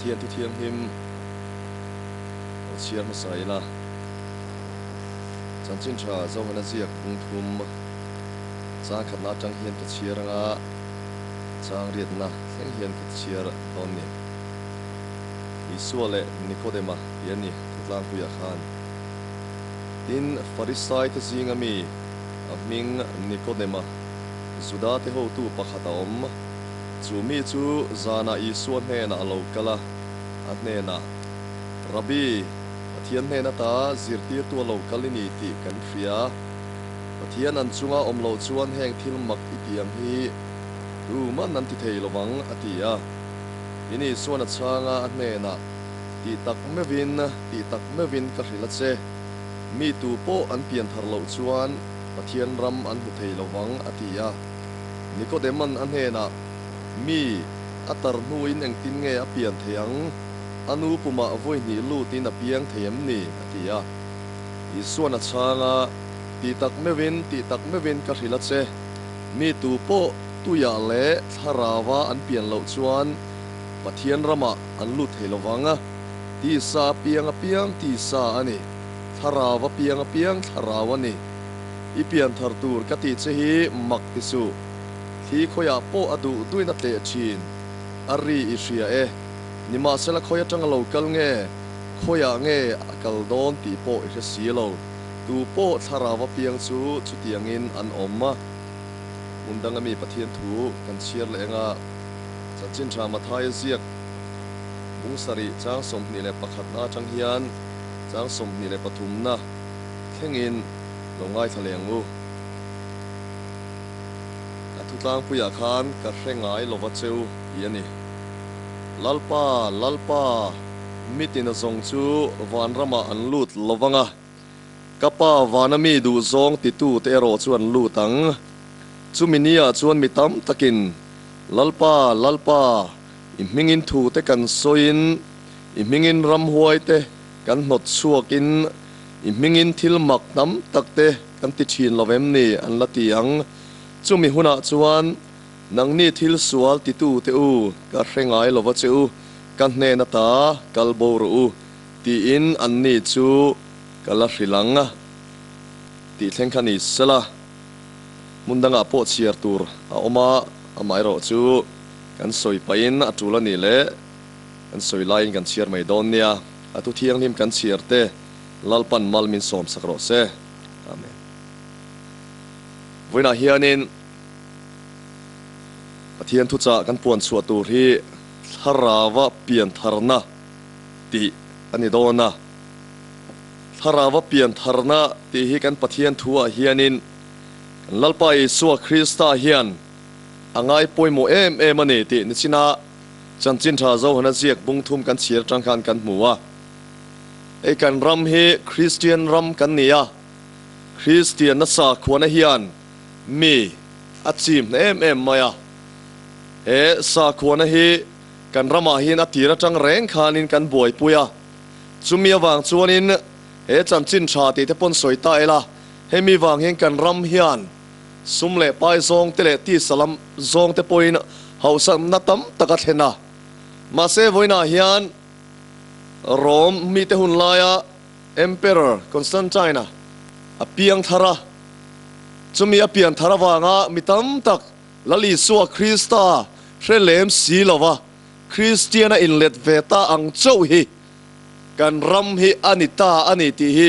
Pathian Thu Thianghlim lo chhiar hmasa ila, Chanchin Tha Zohana ziak bung thum chang khatna atang hian ka chhiar anga chang riatna thleng hian ka chhiar dawn ni. Isua leh Nikodema tih a ni thutlangpuiah khan. Tin, Farisai te zinga mi a hming Nikodema, Juda te hotu pakhat a awm. Chu mi chu zanah Isua hnenah a lo kal a, a hnenah, Rabbi, Pathian hnen ata zirtirtu a lo kal i ni tih kan hria. Pathian an chunga awm loh chuan heng thil mak i tih ang hi tuman an ti thei lo vang, a ti a. Tin Isuan a chhang a, a hnenah, Tih tak meuhin, tih tak meuhin ka hrilh a che. Mi tu pawh an pian thar loh chuan Pathian ram an hmu thei lo vang, a ti a. Nikodema'n a hnenah, Mi, a tar hnuin engtin nge a pian thei ang? A nu pumah vawi hnih lutin a piang thei em ni? a ti a. Isua'n a chhang a, Tih tak meuhin, tih tak meuhin ka hrilh a che. Mi tu pawh tuiah leh thlarauva an pian loh chuan Pathian ramah an lut thei lo vang. Tisa a piang a piang tisa a ni, thlarau a piang a piang thlarau a ni. I pian thar tur ka tih che hi mak ti suh. Thli khawiah pawh a duh duin a tleh thin. A ri i hria e. Nimahsela khawi atanga lo kal nge, khawiah nge a kal dawn tih pawh i hre si lo. Tu pawh thlarau a piang chu chutiangin an awm. Hmun danga mi Pathian thu kan chhiar leh anga Chanchin Tha Mathaia ziak bung sarih chang 21 na atang hian chang 23 na thlengin lo ngaithla leh ang u. A thutlangpuiah khan ka hre ngai lova cheu tih a ni. Lalpa, Lalpa, mitin a zawng chu vanramah an lut lovang a, ka Pa vana mi duhzawng titute erawh chu an lut ang. Chumi niah chuan mi tam takin, Lalpa, Lalpa, i hmingin thute kan sawiin, i hmingin ramhuaite kan hnawt chhuakin, I hmingin thil mak tam tak te kan ti thin lo em ni? an la ti ang. Chumi hunah chuan, Nangni thil sual titu te u, ka hre ngai lova che u, ka hnen ata kal bo rawh u, tiin anni chu ka la hrilh ang. Tih thleng kha ni sela, hmun dangah pawh chhiar tur a awm a, amaherawh chu kan sawi pahin a tul a nih leh kan sawi laiin kan chhiar mai dawn nia. A thu thianghlim kan chhiar te Lalpan mal min sawm sak rawh se. Amen. Vawiinah hianin Pathian thuchah kan puan chhuah tur hi Thlarauva piantharna tih a ni dawn a. Thlarauva piantharna tih hi kan Pathian thuah hianin kan Lalpa Isua Krista hian a ngai pawimawh em em a ni tih nichina Chanchin Tha Zohana ziak bung thum kan chhiar atang khan kan hmu a. Hei kan ram hi Kristian ram kan ni a, Kristianna sakhuana hian mi a chim hna em em mai a. He sakhuana hi kan ramah hian a tir atang reng khanin kan buaipui a. Chumi avang chuanin he chanchin tha tih te pawn sawi ta ila, hemi vang hian kan ram hian sum leh pai zawng te leh tisa lam zawng te pawhin hauhsakna tam tak a thlen a. Mahse vawiinah hian Rome mite hun laia Emperor Constantine-a a piang thar a, chumi a pian thar avanga mi tam tak Lal Isua Krista hre lem si lova Kristian-a inlet ve ta ang chauh hi kan ram hi a ni ta a ni tih hi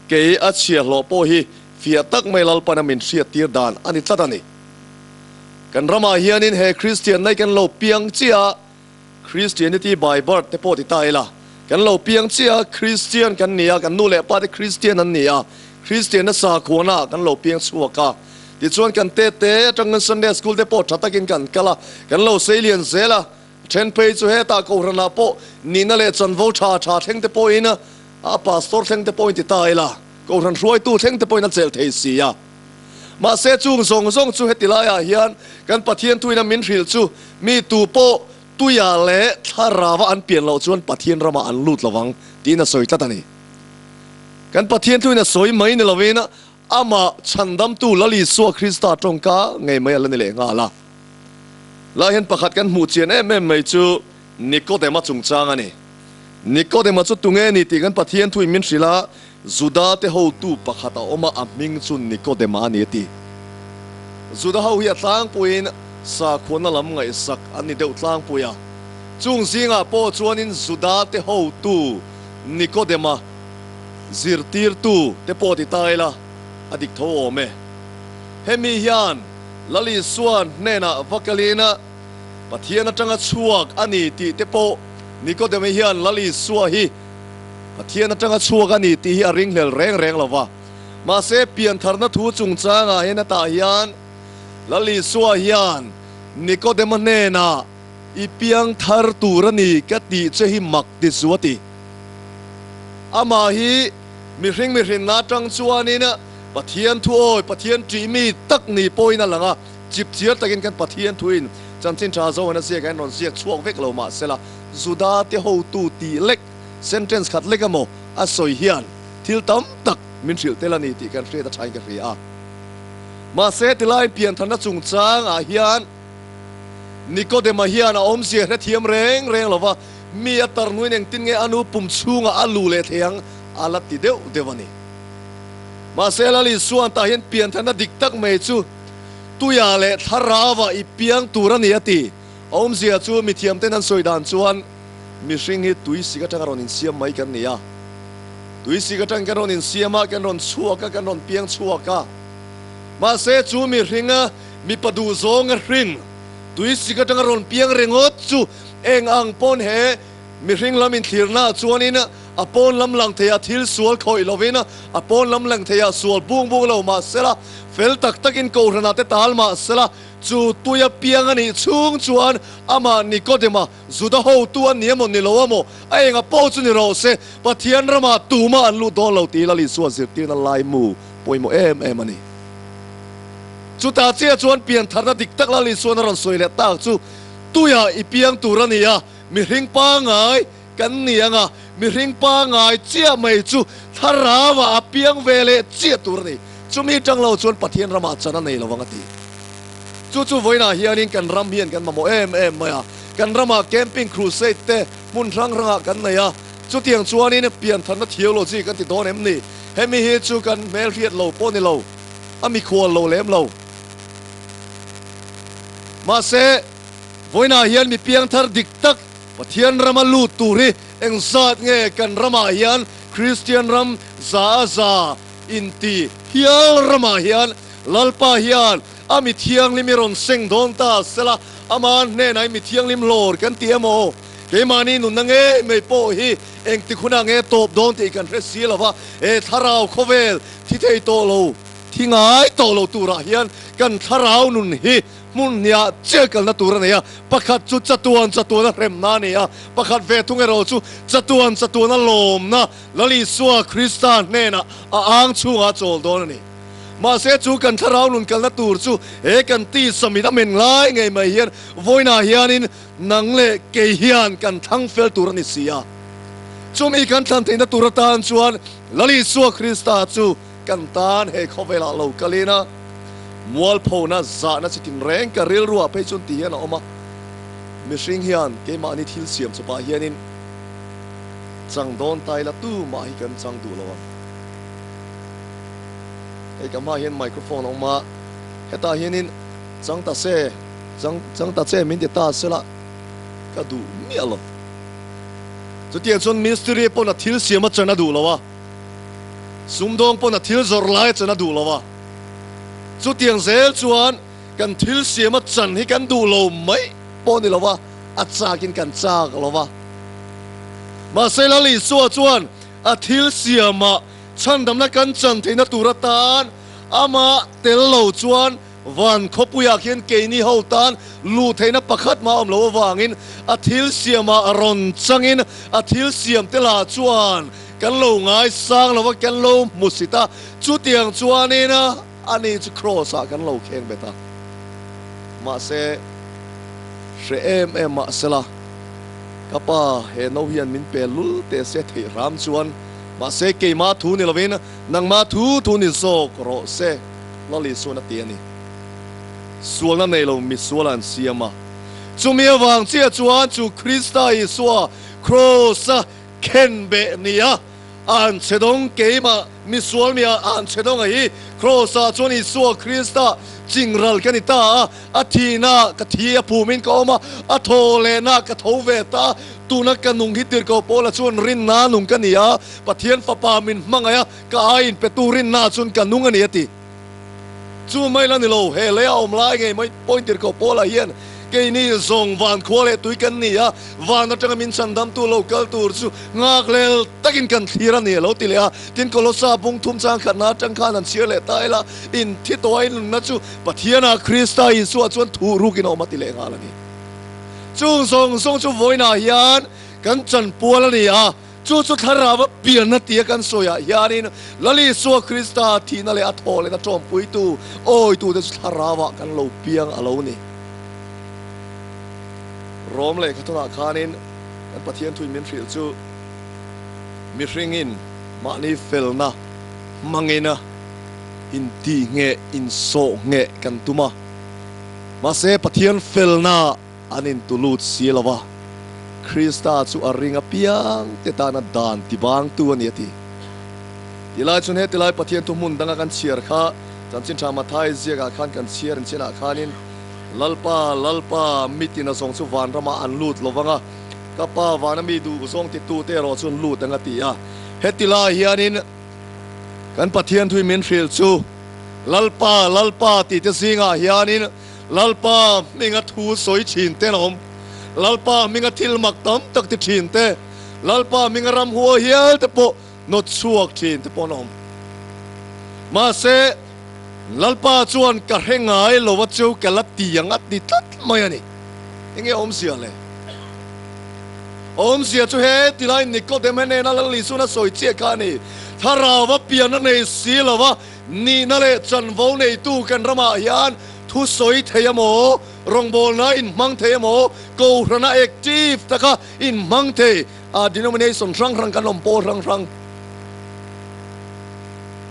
kei a chhiahhlawh pawh hi fiah tak mai Lalpana min hriattir dan a ni tlat a ni. Kan ramah hianin he Kristian-na hi kan lo piang chiah a, Christianity by birth te pawh ti ta ila, kan lo piang chiah a, Christian kan ni a, kan nu leh pa te Christian an ni a, Christian-na sakhuana kan lo piang chhuak a, tichuan kan te te atangin Sunday school te pawh tha takin kan kal a, kan lo sei lian zel a, then phei chu hetah Kohhranah pawh nihna leh chanvo tha tha thleng te pawhin a pastor thleng te pawhin ti ta ila, Kohhran hruaitu thleng te pawhin a chelh thei si a. Mahse chung zawng zawng chu heti laiah hian kan Pathian thuin a min hrilh chu mi tu pawh tuia leh thlarava an pian loh chuan Pathian ramah an lut lovang tiin a sawi tlat a ni. Kan Pathian thuin a sawi mai ni lovin amah chhandamtu Lal Isua Krista tawngka ngei mai a la ni leh nghal a. Lai hian pakhat kan hmuh chian em em mai chu. Nikodema chungchang a ni. Nikodema chu tunge ni tih kan Pathian thuin min hrilh a, Juda te hotu pakhat a awm a, a hming chu Nikodema a ni a ti. Juda ho hi a tlangpuiin sakhuana lam ngaihsak an ni deuh tlangpui a. Chung zingah pawh chuanin Juda te hotu Nikodema zirtirtu te pawh ti ta ila a dik tho awm e. Hemi hian Lal Isua hnenah va kalin Pathian atanga chhuak a ni tih te pawh Nikodema hian Lal Isua hi Pathian atanga chhuak a ni tih hi a ringhlel reng reng lo va. Mahse, piantharna thu chungchangah hian atah hian Lal Isua hian Nikodema hnenah I piang thar tur a ni ka tih che hi mak ti chu a ti. Amah hi mihring mihrinna atang chuanin Pathian thu awi, Pathian ṭih mi tak ni pawhin a lang a, chipchiar takin kan Pathian thuin chanchin ṭha zo an a ziak hian rawn ziak chhuak vek lo mahsela Juda te hotu tih lek sentence khat lek emaw a sawi hian thil tam tak min hrilh tel a ni tih kan hriat a ṭhain ka hria a. Mahse tilai piantharna chungchangah hian Nikodema hian a awmzia hrethiam reng reng lo va, mi a tarnuin engtin nge a nu pum chhungah a luh leh thei ang a la ti deuh deuh a ni. Mahse Lal Isuan tah hian piantharna dik tak mai chu tuia leh thlarauah i piang tur a ni a ti. A awmzia chu mithiamten an sawi dan chuan mihring hi tui sik atanga rawn insiam mai kan ni a. Tui sik atang kan rawn insiam a, kan rawn chhuak a, kan rawn piang chhuak a. Mahse chu mihringa Mipa duhzawnga hring tuisik atanga rawn piang ringawt chu eng ang pawn he mihring lam inthlirnaah chuanin a pawn lam lang theiah thil sual khawih lovin a pawn lam lang theiah sual bung bung lo mah sela, fel tak takin kohhranah te tal mah sela, chu tuia piang a nih chhung chuan amah Nikodema, Juda hotu a ni emaw ni lo emaw, a enga pawh chu ni rawh se, Pathian ramah tumah an lut dawn lo tih Lal Isua zirtirna laimu pawimawh em em a ni. Chutah chiah chuan piantharna dik tak Lal Isuan a rawn sawi leh tak chu tuiah i piang tur a ni a, mihring pangngai kan ni ang a, mihring pangngai chiah mai chu thlarauah a piang ve leh chiah tur a ni. Chumi tang lo chuan Pathian ramah chan a nei lo ang a ti. Chu chu vawiinah hianin kan ram hian kan mamawh em em mai a, kan ramah camping crusade te hmun hrang hrangah kan nei a, chutiang chuanin piantharna theology kan ti dawn em ni? Hemi hi chu kan hmelhriat lo pawh ni lo. A mikhual lo lem lo. Mahse, vawiinah hian mi piangthar dik tak Pathian rama lut tur hi engzat nge kan ramah hian Kristian ram za a za inti hial ramah hian Lalpa hian a mi thianghlim i rawn seng dawn ta sela, ama hnenah i mi thianghlim lawr kan ti emaw? Keimahni nunna ngei mai pawh hi engtik hunah nge tawp dawn tih kan hre si lo va, he thlarau khawvel Thi thei tawh lo, thi ngai tawh lo turah hian kan thlarau nun hi hmun hniah chiah kalna tur a nei a, pakhat chu chatuan chatuana hremna a ni a, pakhat ve thung erawh chu chatuan chatuana lawmna Lal Isua Krista hnenah a ang chhungah a chawl dawn a ni. Mahse chu kan thlarau nun kalna tur chu he kan tisa mit a men ngai ngei mai hian vawiinah hianin nang leh kei hian kan thlang fel tur a ni si a. Chumi kan thlan theihna tur atan chuan Lal Isua Krista chu kan tan he khawvelah lo kalin a, mualphona zahna chi tinreng ka rilruah phei chuan ti hian a awm a. Mihring hian keimahni thil siam chawpah hianin chang dawn ta ila tumah hi kan chang duh lo ang. Hei ka hmaah hian microphone a awm a, hetah hianin chang ta se, chang chang ta che min ti ta sela ka duh miah lo. Chutiang chuan mistiri pawn a thil siam a chan a duh lo a, sumdawng pawn a thil zawrh lai a chan a duh lo a. Chutiang zel chuan kan thil siam a chan hi kan duh lo mai pawh ni lo a, a chakin kan chak lo a. Mahse Lal Isua chuan a thil siamah chhandamna kan chan theihna tur atan amah tel lo chuan Van khawpuiah khian keini ho tan luh theihna pakhat mah a awm loh avangin a thil siamah rawn changin a thil siam te lah chuan kan lo ngaisang lo va, kan lo hmu sit a, chutiang chuanin ani chu Kraws ah kan lo kheng bet a. Mahse, hre em em mahsela, ka pa he no hian min pe lul teh se theih hram chuan, mahse keimah thu ni lovin nangmah thu thu ni zawk rawh se. Lal Isuan a ti a ni. Sualna nei lo misual an siam a. Chumi avang chiah chuan chu Krista Isua Kraws-a khenbeh nia an chhe dawng keimah misual mia an chhe dawnga hi Kraws-ah chuan Isua Krista chingral ka ni ta a, a thihna ka thi a phumin ka awm a, a thaw lehna ka tho ve ta a, tuna ka nung hi tirhkoh Paula chuan rinna nung ka ni a, Pathian Fapa min hmangaih a, ka ai inpetu rinna chuan ka nung a ni a ti. Chu mai la ni lo, he lei a awm lai ngei mai point tirhkoh Paula hian keini zawng van khua leh tui kan ni a, van atanga min chhandamtu lo kal tur chu ngakhlel takin kan thlir a ni a lo ti leh a. Tin, Kolosa bung thum chang khatna atang khan an chhiar leh ta ila, in thi tawh a inlunna chu Pathiana Krista Isua chuan thuh rukin a awm a ti leh nghal a ni. Chung zawng zawng chu vawiinah hian kan chanpual a ni a. Chu chu thlarau a pianna tia kan sawiah hianin Lal Isua Krista thihna leh a thaw lehna tawmpuitu, awitute chu thlarauah kan lo piang a lo ni. Rom lehkhathawrah khanin kan Pathian thuin min hrilh chu mihringin mahni felna hmangina intihngheh, insawhngheh kan tum a, mahse Pathian felna An intu lut si lo va, Krista chu a ring apiang te tana dan tibangtu a ni a ti. Tilai chuan he tilai Pathian thu hmun danga kan chhiar kha Chanchin Tha Mathai ziakah khan kan chhiar in chinah khanin, Lalpa, Lalpa, mitin a zawng chu van ramah an lut lo vang a, ka Pa vana mi duh zawng titute erawh chu an lut ang a ti a. Hetilai hianin kan Pathian thuin min hrilh chu, Lalpa, Lalpa tihte zingah hianin, Lalpa hminga thu sawi thin te an awm. Lalpa hminga thil mak tam tak ti thin te, Lalpa hminga ramhua hial te pawh nawt chhuak thin te pawh an awm. Mahse, Lalpa chuan ka hre ngai lo a chu ka la ti ang a ti tlat mai a ni. Enge awmzia le? Awmzia chu he tilai Nikodem hnena Lal Isuan a sawi chiah kha a ni. Thlarau a pian a nei si lo va, Nihna leh chanvo neitu kan ramah hian thu sawi thei emaw, rawngbawlna inhmang thei emaw, kohhrana active taka inhmang thei a denomination hrang hrang kan awm pawl hrang hrang.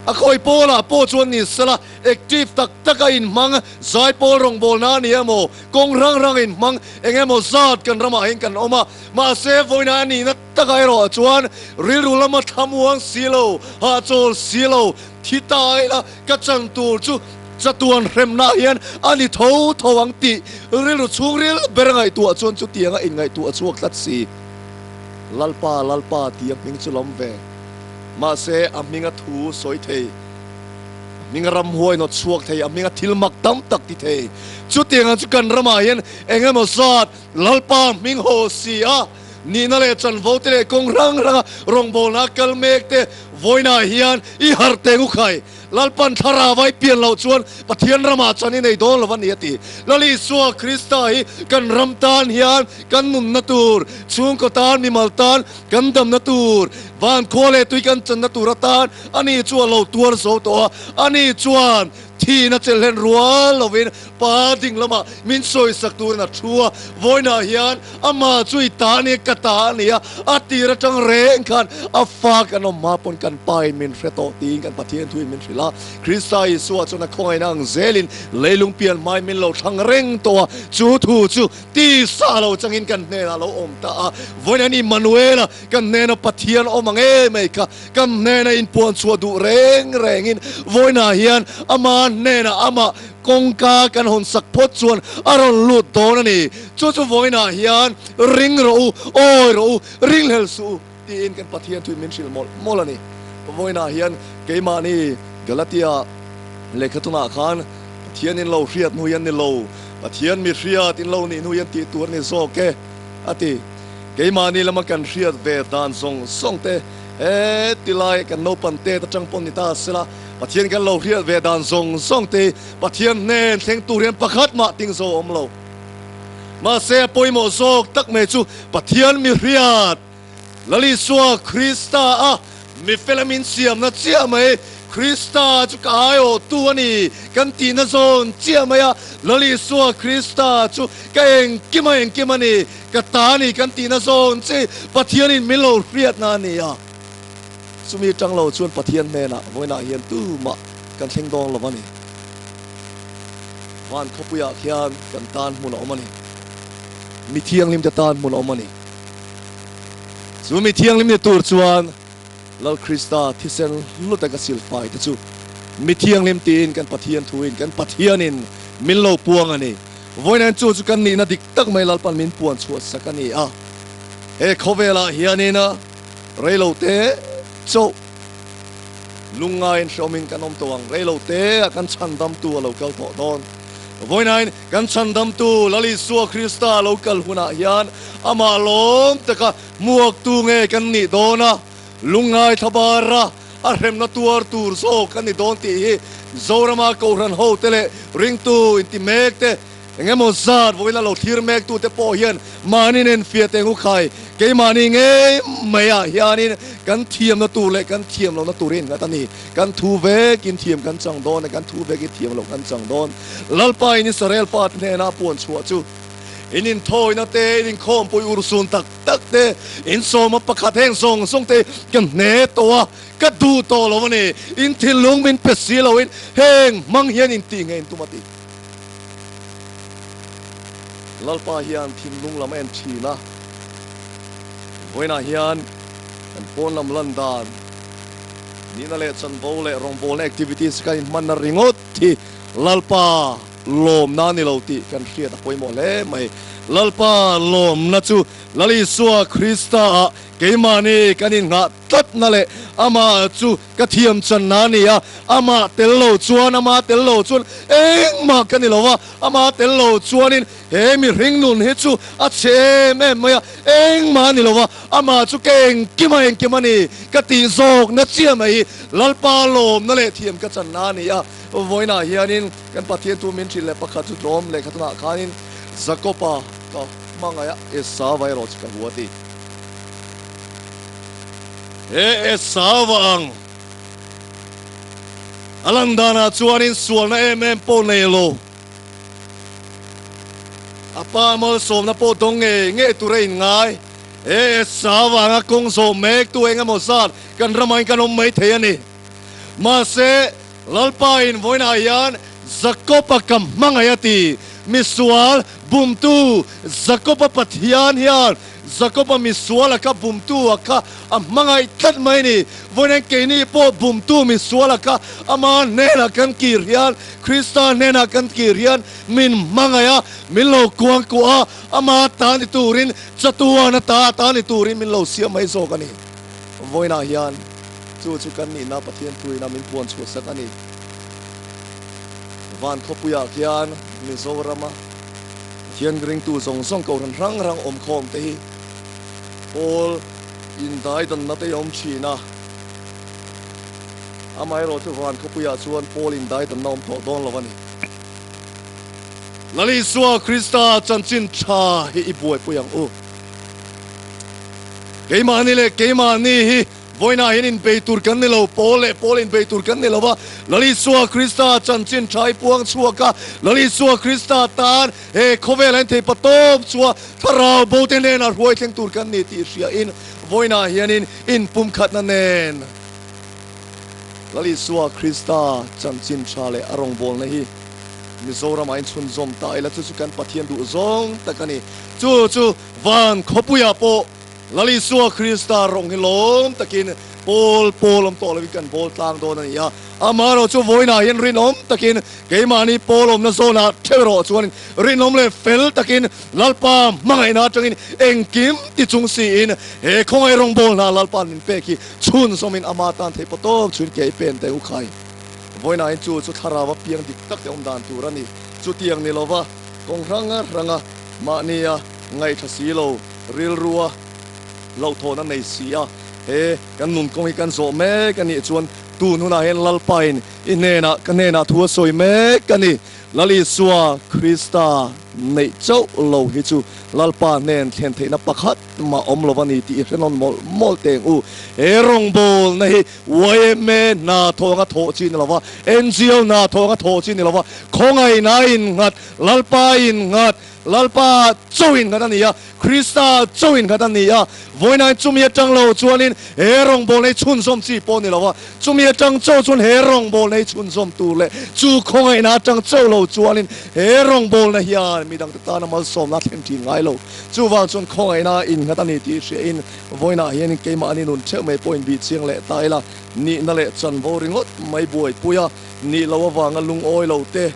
A khawi pawlah pawh chuan ni sela active tak taka inhmang zaipawl rawngbawlna a ni emaw, kawng hrang hrang inhmang eng emaw zat kan ramah hian kan awm a, mahse vawiina a nihna Takah erawh chuan rilru lama thlamuang si lo, hahchawl si lo, thi ta ila ka chan tur chu chatuan hremna hian a ni tho tho ang tih rilru chhungril ber ngaihtuah chuan chutianga inngaihtuah a chhuak tlat si. Lalpa, Lalpa tih a hming chu lam ve. Mahse, a hminga thu sawi thei, a hminga ramhuai nawt chhuak thei, a hminga thil mak tam tak ti thei. Chutiangah chu kan ramah hian eng emaw zat Lalpa hming haw si a, Nihna leh chanvo te leh kawng hrang hranga rawngbawlna kal mek te vawiinah hian i harh teng u khai. Lalpan thlarau ai pian loh chuan Pathian ramah chan i nei dawn lo a ni a ti. Lal Isua Krista hi kan ram tan hian kan nunna tur, chhungkaw tan, mimal tan kan damna tur, van khua leh tui kan channa tur atan ani chu a lo tuar zo tawh a, ani chuan Thihna che hlen rual lovin pa ding lamah min sawisak turin a thu a, vawiinah hian amah chu i ta a nia, ka ta a nia, a tir atang reng khan a fa kan awm hma pawn kan pa in min hre tawh tiin kan Pathian thuin min hrilh a. Krista Isua chuan a khawngaihna ang zelin leilung pian hmain min lo thlang reng tawh a, chu thu chu tisa lo changin kan hnenah a lo awm ta a, vawiinah hian Immanuela kan hnena Pathian awm ang em mai kha Kan hnena inpuan chhuah duh reng rengin vawiinah hian ama hnenah amah kawngka kan hawn sak phawt chuan a rawn lut dawn a ni. Chu chu vawiinah hian ring rawh u, awi rawh u, ringhlel suh u tiin kan Pathian thuin min hrilh mawlh mawlh a ni. Vawiinah hian keimahni Galatia lehkhatunah khan Pathian in lo hriat hnu hian ni lo, Pathian mi hriat in lo nih hnu hian tih tur a ni zawk e a ti. Keimahni lama kan hriat ve dan zawng zawng te he tilai kan naupan tet atang pawh ni ta sela, Pathian kan lo hriat ve dan zawng zawng te Pathian hnen thleng tur hian pakhat mah ting zo a awm lo. Mahse a pawimawh zawk tak mai chu Pathian mi hriat Lal Isua Krista a mi fela min siamna chiah mai, Krista chu ka aiawhtu a ni kan tihna zawn chiah mai a, Lal Isua Krista chu ka engkim a engkim a ni. Ka ta ni kan tihna zawn che Pathianin min lo hriatna a ni a, chumi tang lo chuan Pathian hnenah vawiinah hian tumah kan thleng dawn lo a ni. Van khawpuiah khian kan tan hmun a awm a ni. Mi thianghlimte tan hmun a awm a ni. Chu mi thianghlim ni tur chuan Lal Krista thisen hlu taka silfai te chu mi thianghlim tiin kan Pathian thuin kan Pathianin min lo puang a ni. Vawiin chu chu kan nihna dik tak mai Lalpan min puan chhuah sak a ni a. He khawvelah hianin reilote chauh lungngaiin hrehawmin kan awm tawh ang. Reilote a kan chhandamtu a lo kal tawh dawn. Vawiin kan chhandamtu Lal Isua Krista a lo kal hunah hian amah lawm taka Hmuaktu nge kan nih dawn a, lungngai thlabara a hremna tuar tur zawk kan ni dawn tih hi Zorama Kohhran hote leh ringtu inti mek te, eng emaw zat vawiin a lo thlir mek tute pawh hian mahni nen fiah teh ngu khai keimahni ngei maiah hianin kan thiamna tur leh kan thiam lohna tur hi innghat a ni. Kan thu vekin thiam kan chang dawn a, kan thu vekin thiam loh kan chang dawn. Lalpa in Israel fate hnena a puan chhuah chu. In inthawina te, in inkhawmpui urhsun tak tak te, in sawma pakhat heng zawng zawng te ka hne tawh a, ka duh tawh lo a ni. In thinlung min pe si loin heng hmang hian in tih ngei in tum a ti. Lalpa hian thinlung lam a en thin a, vawiinah hian kan pawn lam lan dan, nihna leh chanvo leh rawngbawlna activities kan inhmanna ringawt hi Lalpa Lawmna a ni lo tih kan hriat a pawimawh hle mai. Lalpa lawmna chu Lal Isua Krista-ah keimahni kan innghah tlatna leh amah chu ka thiam channa a ni a. Amah tel lo chuan, ama tel lo chuan engmah ka ni lo a, ama tel lo chuanin he mihring nun hi chu a chhe em em mai a, engmah a ni lo a, amah chu ka engkim a engkim a ni ka tih zawkna chiah mai hi Lalpa lawmna leh thiam ka channa a ni a. Vawiinah hianin kan Pathian thu min hrilh leh pakhat chu tlawm lehkha tunah khanin Jakoba ka hmangaih a, Esauva erawh chu ka hua ti. He Esauva ang a lan danah chuanin sualna em em pawh nei lo, a pa malsawmna pawh dawng ngei ngei tur a inngai. He Esauva anga kawng zawh mektu eng emaw zat kan ramah in kan awm mai thei a ni. Mahse, Lalpain vawiinah hian Jakob-a ka hmangaih a ti. Misual bumtu Jakob-a Pathian hian Jakob-a misuala kha bumtu a kha a hmangaih tlat mai a ni. Vawiin keini pawh bumtu misuala kha ama hnenah kan kir hian, Krista hnenah kan kir hian min hmangaih a, min lo kuangkuah a, ama ta ni turin, chatuana ta ta ni turin min lo siam mai zawk a ni. Vawiinah hian chu chu kan nihna Pathian thuina min puan chhuah sak a ni. Van khawpuiah khian Mizorama Pathian ringtu zawng zawng kohhran hrang hrang awm khawm te hi pawl indaidanna te hi a awm thin a. Amaherawhchu van khawpuiah chuan pawl indaidanna awm tawh dawn lo a ni. Lal Isua Krista chanchin tha hi i buaipui ang u. Keimahni leh keimahni hi vawiinah hian inbei tur kan ni lo, pawl leh pawl inbei tur kan ni lo va, Lal Isua Krista chanchin tha i puang chhuak a, Lal Isua Krista tan he khawvel a inthei pa tawp chu a thlarau bo te hnenah hruai thleng tur kan ni tih hriain vawiinah hianin inpumkhatna nen Lal Isua Krista chanchin tha leh a rawngbawlna hi Mizoramah inchhunzawm ta ila chu chu kan Pathian duh zawng tak a ni. Chu chu Van khawpuiah pawh Lal Isua Krista rawng hi lawm takin pawl pawl awm tawh lovin kan bawl tlang dawn a ni a. Amaherawh chu vawiinah hian rinawm takin keimahni pawl awmna zawnah theuh erawh chuan rinawm leh fel takin Lalpa hmangaihna atangin engkim ti chung siin he khawngaih rawngbawl hna Lalpa'n min pek hi chhunzawmin ama tan theih pawh tawp chhuin ke i pen teh u khai. Vawiinah hian chu chu thlarau a piang dik tak te awm dan tur a ni. Chutiang ni lova kawng hrang hranga Mahnia ngaihṭha si lo, rilrua hlauhthawn a nei si a, he kan nun kawng hi kan zawh mek a nih chuan tun hunah hian Lalpain i hnenah, ka hnenah thu a sawi mek a ni. Lal Isua Krista neih chauh lo hi chu Lalpa hnen thlen theihna pakhat mah awm lo a ni tih i hre nawn mawlh mawlh teng u. He rawngbawlna hi yma hna thawnga thawh chi ni lo va, ngo hna thawnga thawh chi ni lo va, khawngaihna innghat Lalpa innghat, Lalpa chauh innghat a ni a, Krista chauh innghat a ni a. Vawiinain chumi atang lo chuanin he rawngbawlna hi chhunzawm chi pawh a ni lo a, chumi atang chauh chuan he rawngbawlna hi chhunzawm tur leh chu khawngaihna atang chauh lo chuanin he rawngbawlna hian. hian midangte tana malsawmna a thlen thin ngai lo. Chuvang chuan khawngaihna a innghat a ni tih hriain vawiinah hianin keimahni nun theuh mai pawh inbih chiang leh ta ila, nihna leh chanvo ringawt mai buaipui a nih loh avanga lungawi lo te,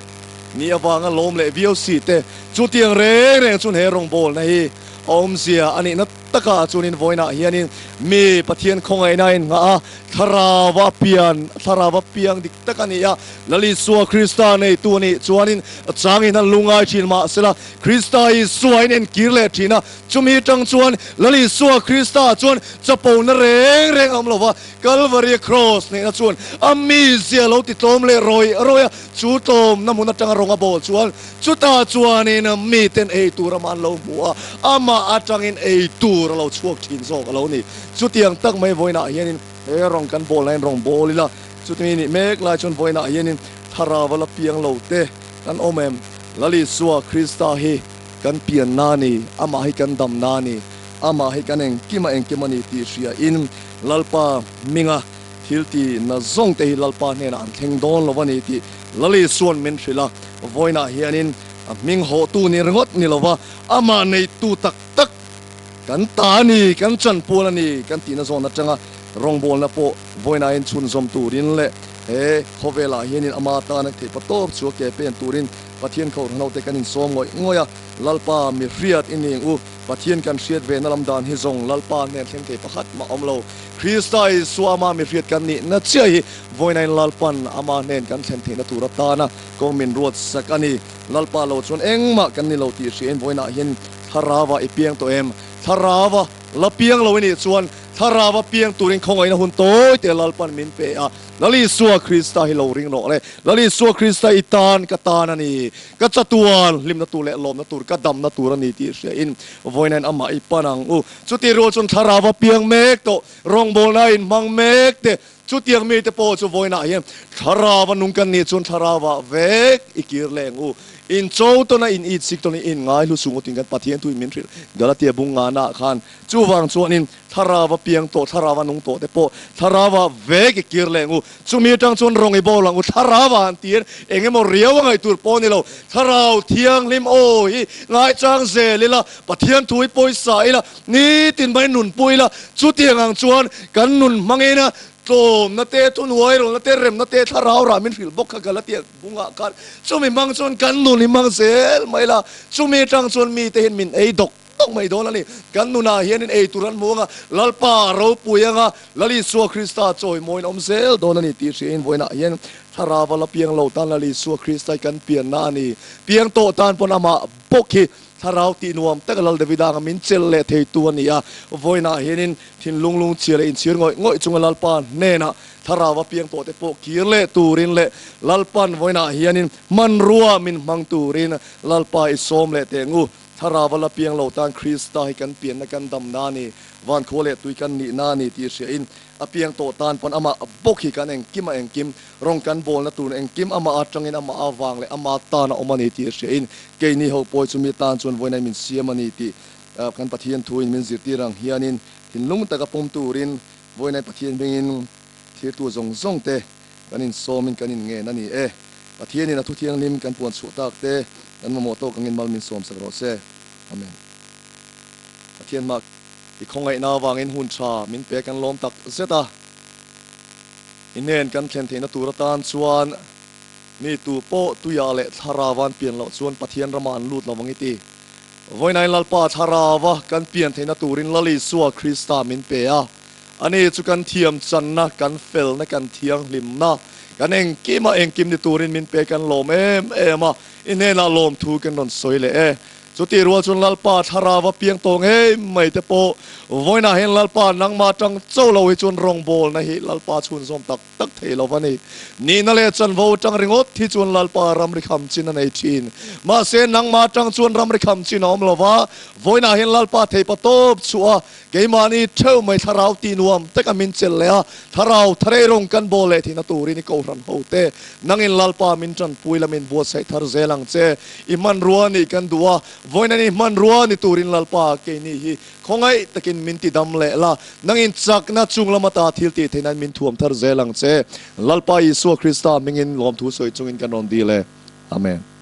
nih avanga lawm leh viau si te, chutiang reng reng chuan he rawngbawlna hi a awmzia a nihna takah chuanin vawiinah hianin mi Pathian khawngaihna a innghah a, Thlarauva pian, Thlarauva piang dik tak a ni a, Lal Isua Krista neitu a nih chuanin changin an lungai thin mahsela Krista Isua in enkir leh thin a, chumi tang chuan Lal Isua Krista chuan chapona reng reng a awm lo va, Kalvaria Kraws nehna chuan a mizia lo ti tlawm leh rawih rawih a, chu tlawmna hmun atanga rawng a bawl chuan chutah chuanin miten ei tur amah an lo hmu a, amah atangin ei tur a lo chhuak thin zawk a lo ni. Chutiang tak mai vawiinah hianin he rawng kan bawl laiin rawng bawl ila, chutimi nih mek lai chuan vawiinah hianin thlarau a la piang lo te kan awm em? Lal Isua Krista hi kan pianna a ni, amah hi kan damna a ni, amah hi kan engkim a engkim a ni tih hriain Lalpa hminga thil ti na zawng te hi Lalpa hnenah an thleng dawn lo a ni tih Lal Isua'n min hrilh a, vawiinah hianin a hming hawhtu ni ringawt ni lova amah neitu tak tak Kan ta a ni, kan chanpual a ni kan tihna zawn atanga rawngbawlna pawh vawiinain chhunzawm turin leh he khawvelah hianin ama tana theihpa tawp chu a ke pen turin Pathian Kohhran hote kan insawm ngawih ngawih a, Lalpa mi hriat i ning u, Pathian kan hriat ve na lam dan hi zawng Lalpa hnen thleng thei pakhat mah awm lo. Krista Isua ama mi hriat kan nih na chiah hi vawiinain Lalpan ama hnen kan thlen theihna tur atana kawng min ruat sak a ni. Lalpa lo chuan engmah kan ni lo tih hriain vawiinah hian Thlarauva i piang tawh em? Thlarauva la piang lo i nih chuan Thlarauva piang turin khawngaihna hun tawi te Lalpan min pe a. Lal Isua Krista hi lo ring rawh le. Lal Isua Krista i tan ka tan a ni. Ka chatuan hlimna tur leh lawmna tur, ka damna tur a ni tih hriain vawiinain amah i pan ang u. Chutih rual chuan Thlarauva piang mek tawh, rawngbawlna inhmang mek te, chutiang mite pawh chu vawiinah hian Thlarauva nung kan nih chuan Thlarauva vek i kir leh ang u. In cho tawn a, in it sik tawn a, in ngai hlu sung awtin kan Pathian thuin min hrilh Galatia bung ngana ah khan. Chuvang chuanin Thlarauva piang tawh, Thlarauva nung tawh te pawh Thlarauva vek i kir leh ang u. Chumi atang chuan rawng i bawl ang u. Thlarauva han tir eng emaw riau a ngaih tur pawh a ni lo. Thlarau Thianghlim aw hi ngaichang zel ila, Pathian thu hi pawisa ila, nitin mai nunpui ila, chutiang ang chuan kan nun hmangin tlawmna te, thuhnuairawlna te, remna te, Thlarau rah min hrilh bawk kha Galatia Bungah khan chumi hmang chuan kan nun hi hmang zel mai la, chumi atang chuan mite hian min ei dawk dawk mai dawn a ni. Kan nunah hianin ei tur an hmu anga, Lalpa ropui anga, Lal Isua Krista chawimawiin awm zel dawn a ni tih hriain vawiinah hian Thlarauva la piang lo tan Lal Isua Krista hi kan pianna a ni. Piang tawh tan pawn amah bawk hi Thlarau tih nuam taka Lal Davida anga min chelh leh theitu a ni a. Vawiinah hianin thinlung lungchhia leh inchhir ngawih ngawih chunga Lalpa hnenah Thlarau a piang tawh te pawh kir leh turin leh Lalpan vawiinah hianin hmanrua min hmang turin Lalpa i sawm leh teh ngu. Thlarau a la piang lo tan Krista hi kan pianna kan damna a ni, van khua leh tui kan nihna a ni tih hriain a piang tawh tan pawn amah bawk hi kan engkim a engkim, rawng kan bawlna tur engkim amah atangin amah avang leh ama tan a awm a ni tih hriain keini ho pawi chumi tan chuan vawiinah min siam a ni tih kan Pathian thuin min zirtir ang hianin thinlung taka pawm turin Vawiinai Pathian hmingin thirtu zawng zawng te kan insawmin kan inngen a ni e. Pathianin a thu thianghlim kan puan chhuah tak te kan mamawh tawk angin mal min sawm sak rawh se. Amen. Pathian hma i khawngaihna avangin hun tha min pe kan lawm tak zet a. I hnen kan thlen theihna tur atan chuan mi tu pawh tuiah leh thlarau an pian loh chuan Pathian ramah an lut lo ang i ti. Vawiinain Lalpa Thlarauva kan pian theihna turin Lal Isua Krista min pe a. Ani chu kan thiam channa, kan felna, kan thianghlimna, kan engkima engkim ni turin min pe kan lawm em em a, i hnenah lawmthu kan rawn sawi leh e. Chutih rual chuan Lalpa Thlarauva piang tawh ngei mai te pawh vawiinah hian Lalpa nangmah atang cho lo hi chuan rawngbawlna hi Lalpa chhunzawm tak tak thei lo a ni. Nihna leh chanvo atang ringawt hi chuan Lalpa ramri kham chin a nei thin. Mahse, nangmah atang chuan ramri kham chin a awm lo va, vawiinah hian Lalpa theipa tawp chhuah a, keimahni theuh mai thlarau tih nuam taka min chelh leh a, thlarau tharei rawng kan bawl leh thihna turin i kohhran ho te, nangin Lalpa min tanpui la min buatsaih thar zel ang che. I hmanrua nih kan duh a, vawiin i hmanrua ni turin Lalpa keini hi Khawngaih takin min ti dam leh la, nangin chakna chung lama ta thil tih theih nan min thuam thar zel ang che. Lalpa Isua Krista hmingin lawmthu sawi chungin kan rawn dil e. Amen.